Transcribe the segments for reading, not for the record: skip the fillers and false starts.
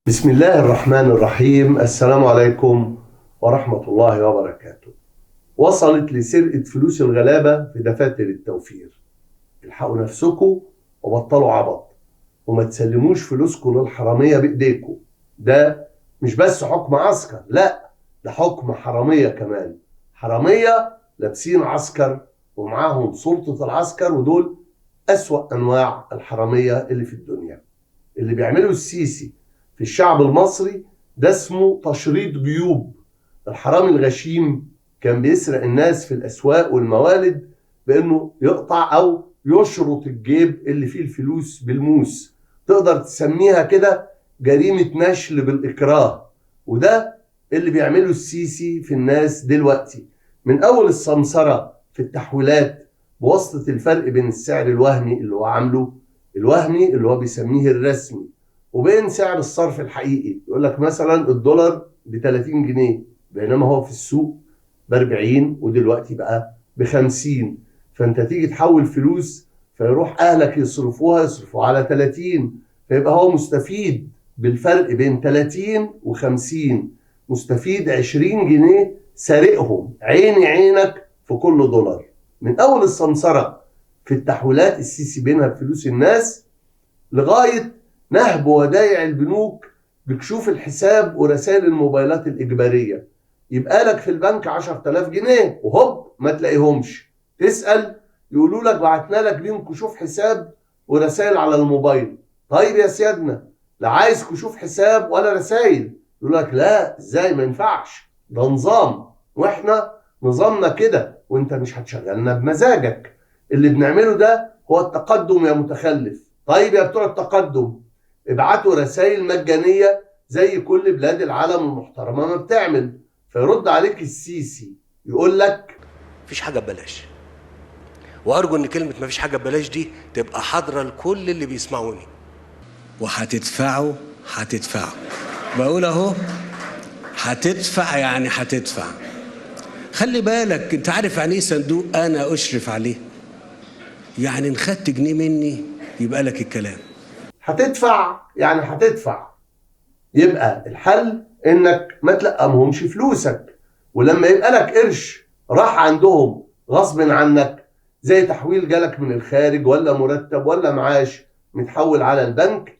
بسم الله الرحمن الرحيم. السلام عليكم ورحمة الله وبركاته. وصلت لسرقة فلوس الغلابة في دفاتر التوفير. الحقوا نفسكم وبطلوا عبط وما تسلموش فلوسكم للحرامية بإيديكم. ده مش بس حكم عسكر، لا ده حكم حرامية كمان. حرامية لابسين عسكر ومعاهم سلطة العسكر، ودول أسوأ أنواع الحرامية اللي في الدنيا. اللي بيعمله السيسي في الشعب المصري ده اسمه تشريط جيوب. الحرامي الغشيم كان بيسرق الناس في الأسواق والموالد بأنه يقطع أو يشرط الجيب اللي فيه الفلوس بالموس، تقدر تسميها كده جريمة نشل بالإكراه. وده اللي بيعمله السيسي في الناس دلوقتي، من أول السمسرة في التحويلات بواسطة الفرق بين السعر الوهمي اللي هو عامله، الوهمي اللي هو بيسميه الرسمي، وبين سعر الصرف الحقيقي. يقول لك مثلا الدولار ب 30 جنيه بينما هو في السوق ب 40، ودلوقتي بقى ب 50. فانت تيجي تحول فلوس فيروح اهلك يصرفوها على 30، فيبقى هو مستفيد بالفرق بين 30 و50، مستفيد 20 جنيه سارقهم عيني عينك في كل دولار. من اول السمسره في التحويلات السيسي بينها بفلوس الناس، لغاية نهب ودايع البنوك بكشوف الحساب ورسائل الموبايلات الإجبارية. يبقى لك في البنك 10,000 جنيه وهوب ما تلاقيهمش، تسأل يقولوا لك بعتنا لك بيهم كشوف حساب ورسائل على الموبايل. طيب يا سيادنا، لا عايز كشوف حساب ولا رسائل. يقول لك لا، ازاي، ما ينفعش، ده نظام واحنا نظامنا كده، وانت مش هتشغلنا بمزاجك. اللي بنعمله ده هو التقدم يا متخلف. طيب يا بتوع التقدم، ابعتوا رسائل مجانية زي كل بلاد العالم المحترمة ما بتعمل. فيرد عليك السيسي يقول لك مفيش حاجة ببلاش. وأرجو إن كلمة مفيش حاجة ببلاش دي تبقى حاضرة لكل اللي بيسمعوني. وهتدفعوا، هتدفعوا، بقول أهو هتدفع، يعني هتدفع. خلي بالك، أنت عارف يعني إيه صندوق أنا أشرف عليه؟ يعني إن خدت جنيه مني يبقى لك الكلام. هتدفع يعني هتدفع. يبقى الحل انك ما تلقمهمش فلوسك، ولما يبقى لك قرش راح عندهم غصب عنك، زي تحويل جالك من الخارج ولا مرتب ولا معاش متحول على البنك،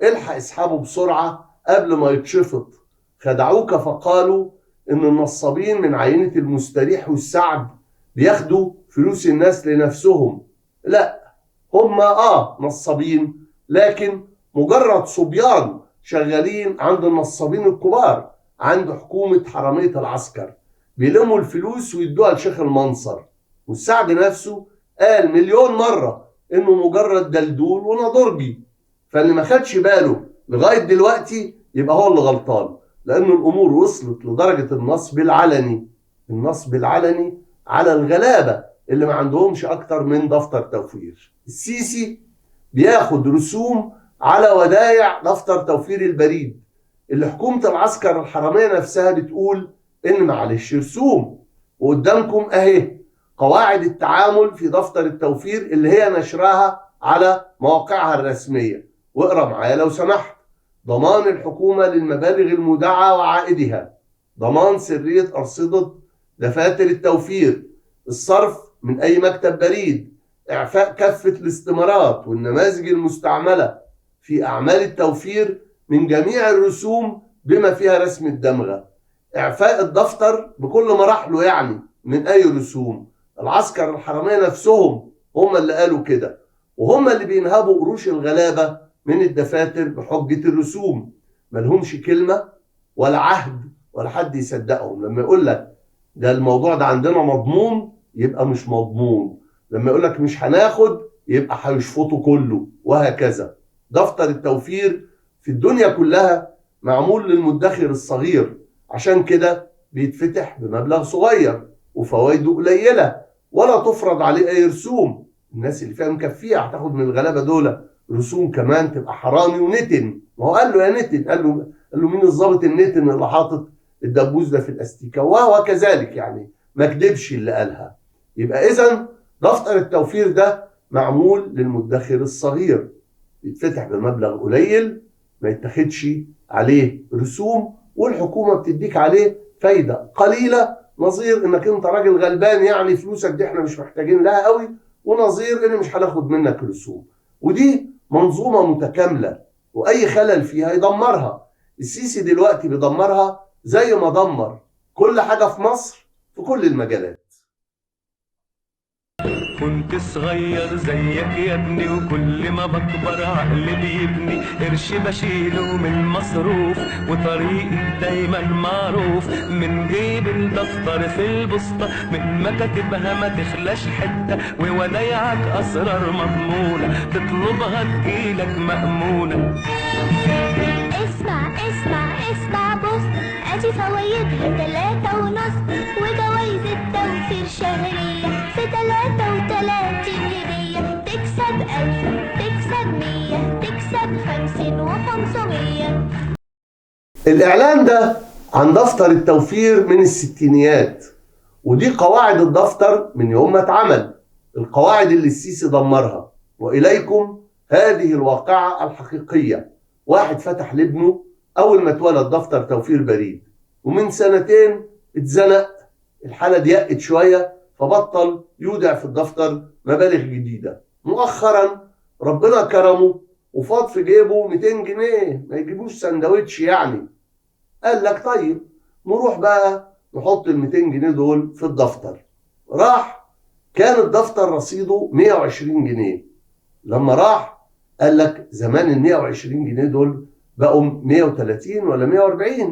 الحق اسحبه بسرعة قبل ما يتشفط. خدعوك فقالوا ان النصابين من عينة المستريح والسعد بياخدوا فلوس الناس لنفسهم. لا، هم نصابين، لكن مجرد صبيان شغالين عند النصابين الكبار، عند حكومة حرامية العسكر، بيلموا الفلوس ويدوها لشيخ المنصر. والسعد نفسه قال مليون مرة انه مجرد دلدول ونضرجي. فاللي ما خدش باله لغاية دلوقتي يبقى هو اللي غلطان، لأن الأمور وصلت لدرجة النصب العلني. النصب العلني على الغلابة اللي ما عندهمش أكتر من دفتر توفير. السيسي بياخد رسوم على ودايع دفتر توفير البريد اللي حكومة العسكر الحرامية نفسها بتقول إن معلش رسوم. وقدامكم أهي قواعد التعامل في دفتر التوفير اللي هي نشرها على مواقعها الرسمية، واقرأ معايا لو سمحت. ضمان الحكومة للمبالغ المودعة وعائدها، ضمان سرية أرصدة دفاتر التوفير، الصرف من أي مكتب بريد، إعفاء كافة الاستمارات والنماذج المستعملة في أعمال التوفير من جميع الرسوم بما فيها رسم الدمغة، إعفاء الدفتر بكل مراحله يعني من أي رسوم. العسكر الحرامية نفسهم هم اللي قالوا كده، وهم اللي بينهبوا قروش الغلابة من الدفاتر بحجة الرسوم. ملهمش كلمة ولا عهد ولا حد يصدقهم. لما يقول لك ده الموضوع ده عندنا مضمون يبقى مش مضمون، لما يقولك مش هناخد يبقى هيشفطوا كله، وهكذا. دفتر التوفير في الدنيا كلها معمول للمدخر الصغير، عشان كده بيتفتح بمبلغ صغير وفوائده قليلة ولا تفرض عليه أي رسوم. الناس اللي فيها مكفية هتاخد من الغلابة دول رسوم كمان، تبقى حرامي ونتن. ما هو قال له يا نتن، قال له مين الظابط النتن اللي حاطط الدبوس ده في الاستيكة، وهو كذلك يعني ما كدبش اللي قالها. يبقى إذن دفتر التوفير ده معمول للمدخر الصغير، بيتفتح بمبلغ قليل، ما يتاخدش عليه رسوم، والحكومة بتديك عليه فايدة قليلة، نظير انك انت راجل غلبان يعني فلوسك دي احنا مش محتاجين لها قوي، ونظير ان مش هناخد منك رسوم. ودي منظومة متكاملة واي خلل فيها يدمرها. السيسي دلوقتي بيدمرها زي ما دمر كل حاجة في مصر في كل المجالات. كنت صغير زيك يا ابني، وكل ما بكبر عقلي بيبني، قرش بشيله من مصروف وطريقي دايما معروف، من جيب الدفتر في البسطة من مكاتبها ما تخلاش حتة، وودايعك أسرار مضمونة تطلبها تجيلك مأمونة. اسمع اسمع اسمع بص، ادي فوايدها 3.5، وجوايز التوفير شهرية في 33 هدية، تكسب 1000 تكسب 100 تكسب 50 و500. الإعلان ده عن دفتر التوفير من الستينيات، ودي قواعد الدفتر من يوم ما اتعمل، القواعد اللي السيسي دمرها. وإليكم هذه الواقعة الحقيقية. واحد فتح لابنه أول ما اتولد دفتر توفير بريد، ومن سنتين اتزنق، الحالة ضيقت شوية فبطل يودع في الدفتر مبالغ جديدة. مؤخرا ربنا كرمه وفاض في جيبه 200 جنيه، ما يجيبوش سندوتش يعني. قال لك طيب نروح بقى نحط ال 200 جنيه دول في الدفتر. راح كان الدفتر رصيده 120 جنيه، لما راح قال لك زمان ال 120 جنيه دول بقوا 130 ولا 140،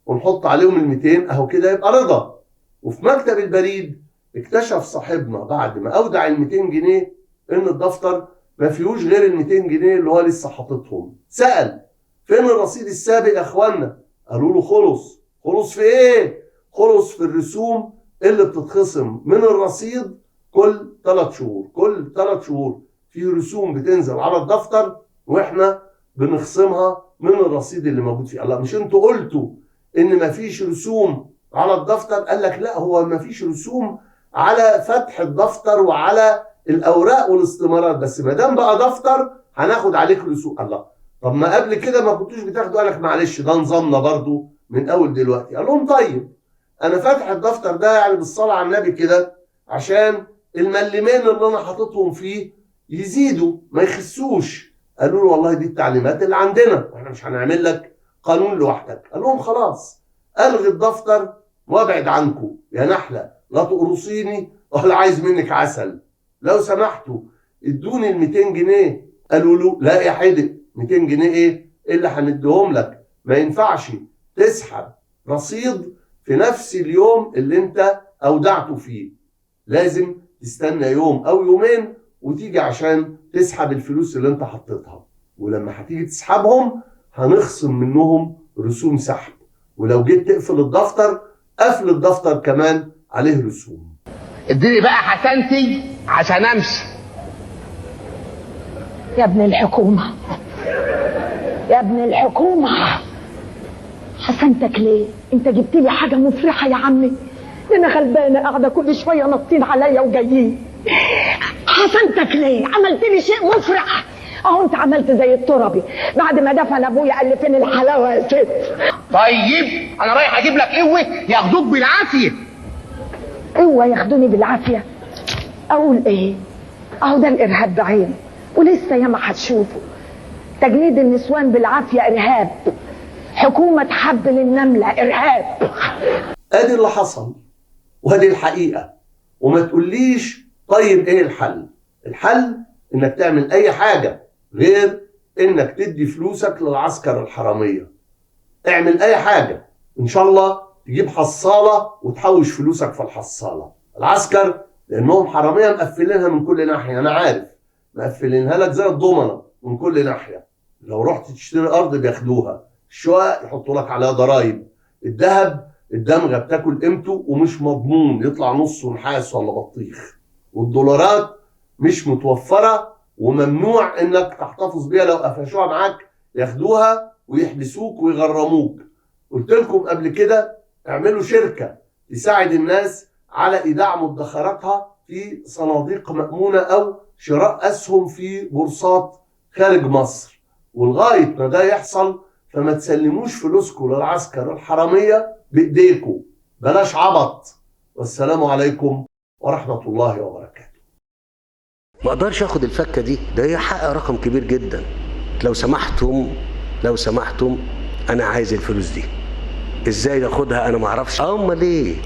ونحط عليهم ال 200 اهو كده يبقى رضا. وفي مكتب البريد اكتشف صاحبنا بعد ما اودع ال 200 جنيه ان الدفتر ما فيهوش غير ال 200 جنيه اللي هو لسه حاططهم. سأل فين الرصيد السابق يا اخوانا؟ قالوا له خلص. خلص في ايه؟ خلص في الرسوم اللي بتتخصم من الرصيد كل 3 شهور. كل 3 شهور في رسوم بتنزل على الدفتر واحنا بنخصمها من الرصيد اللي موجود فيه. الله، مش انتوا قلتوا ان مفيش رسوم على الدفتر؟ قال لك لا، هو مفيش رسوم على فتح الدفتر وعلى الاوراق والاستمارات، بس ما دام بقى دفتر هناخد عليك رسوم. الله، طب ما قبل كده ما كنتوش بتاخدوا؟ قال لك معلش ده نظامنا برضو من اول دلوقتي. قال لهم طيب انا فاتح الدفتر ده يعني بالصلاة على النبي كده عشان الملمين اللي انا حاططهم فيه يزيدوا ما يخسوش. قالوا له والله دي التعليمات اللي عندنا، واحنا مش هنعمل لك قانون لوحدك. قال لهم خلاص الغي الدفتر وابعد عنكم يا نحله، لا تقرصيني ولا عايز منك عسل، لو سمحتوا ادوني ال 200 جنيه. قالوا له لا يا حدق، 200 جنيه ايه اللي هنديهم لك؟ ما ينفعش تسحب رصيد في نفس اليوم اللي انت اودعته فيه، لازم تستنى يوم او يومين وتيجي عشان تسحب الفلوس اللي انت حطيتها، ولما هتيجي تسحبهم هنخصم منهم رسوم سحب، ولو جيت تقفل الدفتر قفل الدفتر كمان عليه رسوم. اديني بقى حسنتي عشان امشي. يا ابن الحكومة، يا ابن الحكومة، حسنتك ليه؟ انت جبت لي حاجة مفرحة يا عمي، ده انا غلبانة قاعدة كل شوية نطين عليا وجايين. حسنتك ليه؟ عملت لي شيء مفرح. اهو انت عملت زي التربي بعد ما دفن ابويا قال لي فين الحلاوة يا ست. طيب انا رايح اجيب لك قوة ياخدوك بالعافية. قوة ياخدوني بالعافية؟ اقول ايه؟ اهو ده الارهاب بعينه، ولسه ياما هتشوفه. تجنيد النسوان بالعافية ارهاب، حكومة تحبل النملة ارهاب. ادي اللي حصل وادي الحقيقة. وما تقوليش طيب ايه الحل؟ الحل انك تعمل اي حاجة غير انك تدي فلوسك للعسكر الحرامية. اعمل اي حاجة، ان شاء الله تجيب حصاله وتحوش فلوسك في الحصاله. العسكر لانهم حرامية مقفلينها من كل ناحية، انا عارف مقفلينها لك زي الضمنه من كل ناحية. لو رحت تشتري ارض بياخدوها، الشقق يحطوا لك عليها ضرايب، الذهب الدمغه بتاكل قيمته ومش مضمون يطلع نصه نحاس ولا بطيخ، والدولارات مش متوفرة وممنوع انك تحتفظ بيها، لو قفشوها معاك ياخدوها ويحبسوك ويغرموك. قلت لكم قبل كده اعملوا شركة تساعد الناس على ايداع مدخراتها في صناديق مأمونة او شراء اسهم في بورصات خارج مصر. ولغاية ما ده يحصل فما تسلموش فلوسكم للعسكر الحرامية بإيديكم، بلاش عبط. والسلام عليكم ورحمة الله وبركاته. ما اقدرش اخد الفكه دي، ده هي حق رقم كبير جدا. لو سمحتم لو سمحتم، انا عايز الفلوس دي. ازاي اخدها انا ما اعرفش. امال ايه؟